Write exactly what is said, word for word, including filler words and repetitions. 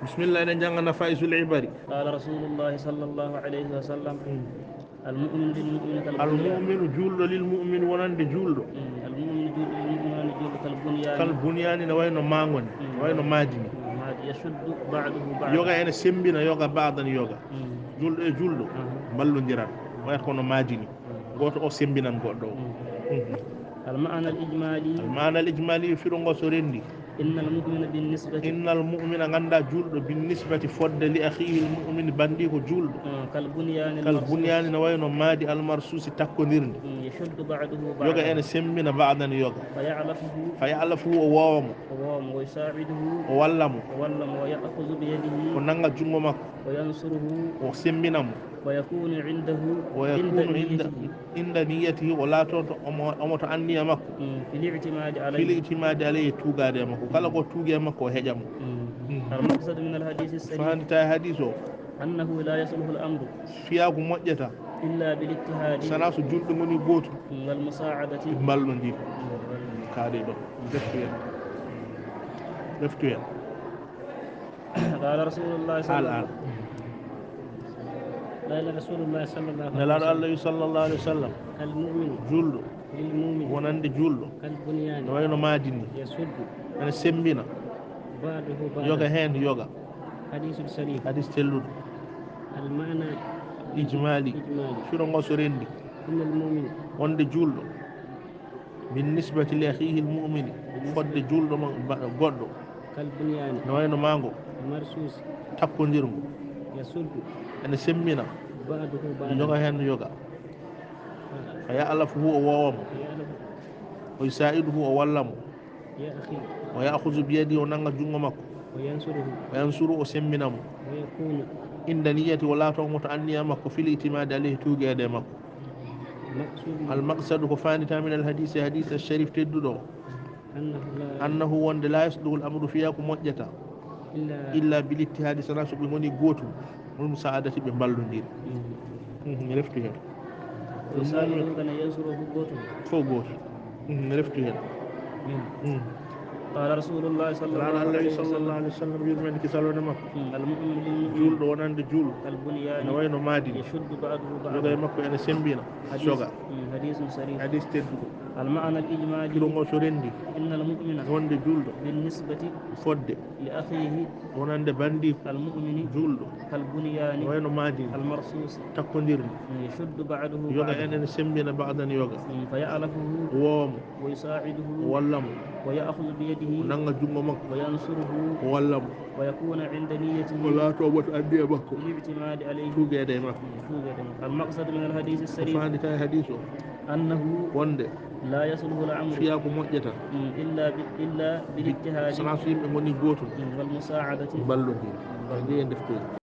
Bismillah, eɗen jannga Nafaisul Ibari. قال رسول الله صلى الله عليه وسلم: المؤمن للمؤمن كالبنيان. Almu'minu, juulɗo, lil mu'mini, wonande juulɗo. Mm, almu'minu, juulɗo, lil mu'mini, juulɗo, kal bunyaani. Kal bunyaani, no wayno maango ni, mm, wayno maadi ni. Mm, maadi. يشد بعضه بعضا. Yoga ene semmbina yoga, ba'dan yoga. Mm. Juulɗo e juulɗo, aha, mballondiran. Wayata kono maadi ni. Mm. Gooto o semmbinan goɗɗo o. Mm. Mhm. Al ma'ana al ijmali. Al ma'ana al ijmali, firo ngo so renndi. Innal mu'mina bin nisbati. Innal mu'mina, ngannda juulɗo, bin nisbati, fodde, li akhihi al mu'min, banndiko juulɗo. Mm, kal bunyaani al marsus. Kal bunyaani, no wayno maadi, al marsusi, takkondirndi. Mm, yashuddu ba'duhu ba'dan. Yoga ene semmbina ba'dan yoga. Fa ya'lafuhu. Fa ya'lafuhu, o woowa mo. O woowa mo, wa yusa'iduhu. O walla mo. O walla mo, wa ya'khudhu bi yadihi. O nannga junngo makko. Wa yansuruhu. O semmbina mo. Wa yakunu indahu. Wa yakunu inda, inda niyyatihi. Inda niyyatihi, o laato to omo, omo to anniya makko. Mm, fil i'timadi alayhi. Fil i'timadi alayhi, tuugaade e makko. Kala ko tuugi e makko, o heƴa mo. Mm. Mm. Al maqsadu min al hadisi as sarih. Fandita e hadis o. Annahu la yasluhu al amru. Fiyaaku moƴƴata. Illa bil ittihadi. Sana so juulɓe ngoni gootum. Mm, wal musa'adati. Mballondiri. Mm. Kaade ɗo. Deftu en. Deftu en. Qala Rasulullah sallallahu alaihi wasallam. Qala Rasulullah sallallahu alaihi wasallam. Nelaaɗo Allah wi sallallahu alaihi wasallam. Al mu'min. Juulɗo. Lil mu'min. Wonande juulɗo. Kal bunyan. No wayno maadi ni. Yasuddu. Ene semmbina. Ba'duhu ba'dan. Yoga heen yoga. Hadisul sarih. Hadis telluɗo. Al ma'ana. Ijmali. Ijmali. Firo ngo so renndi. Innal mu'min. Wonde juulɗo. Bin nisbati li akhihi al mu'mini, fodde juulɗo mo ba-, goɗɗo. Kal bunyaani. No wayno maango. Marsuusi. Takkondirngo. Yasuddu. Ene semmbina. Ba'duhu ba'dan. Yoga heen yoga. Fa ya'lafuhu, o woowa mo. Fa ya'lafu. Wa yusa'iduhu, o walla mo. Ya akhi. Wa ya'khudhu bi yadihi, o nannga junngo makko. Wa yansuruhu. Wa yansuru, o semmbina mo. Wa yakunu. Inda niyyati, o laato mo to anniya makko, fil i'timadi alayhi, tuugeede e makko. Maqsudu. Al maqsadu, ko faandita min al hadisi, hadis al sharif tedduɗo o. Annahu la. Annahu, wonde, la yasluhu al amru, fiyaaku moƴƴata. Illa. Illa bil ittihadi, sana so ɓe ngoni gootum. Wal musa'adati, ɓe mballondiri. Mhm. Mhm, reftu heen. Wa sa'idu kana yansuruhu gootum. Fof gootum. Mhm, reftu heen. Mhm. Mhm. Qala Rasulullah sallallahu alaihi wasallam. Qala Annabi sallallahu alaihi wasallam, yurmende kisal wonde makko. Mm. Al mu'minu lil mu'min. Juulɗo wonande juulɗo. Kal bunyan. No wayno maadi ni. Yashuddu ba'duhu ba'dan. Yoga e makko ene semmbina. Hadis. Soga. Mm, hadisun sarih. Hadis tedduɗo. Al ma'ana al ijmali. Firo ngo so renndi. Innal mu'mina. Wonde juulɗo. Bin nisbati. Fodde. Li akhihi. Wonande banndi. Al mu'mini. Juulɗo. Kal bunyaani. Wayno maadi ni. Al marsuusi. Takkondirni. Yashuddu ba'duhu ba'dan. Yoga en ene semmbina ba'dan yoga. Mm, fa ya'lafuhu. Woowa mo. Wa yusa'iduhu. O walla mo. Wa ya'khudhu bi yadihi. O nannga junngo makko. Wa yansuruhu. O walla mo. Wa yakuna inda niyyatihi. O laato mo to anniya makko. Fil i'timadi alayhi. Tuugeede e makko. Mm, tuugeede e makko. Al maqsadu min al hadisi as sarih. Ko faandita e hadis o. Annahu. Wonde. La yasluhu al amru. Fiyaaku moƴƴata. Mm, illa bi, illa bil ittihadi. Sana so yimɓe ngoni gootum. Mm, wal musa'adati. Mballondiri. Mballondiri. Ɗi e defteeji.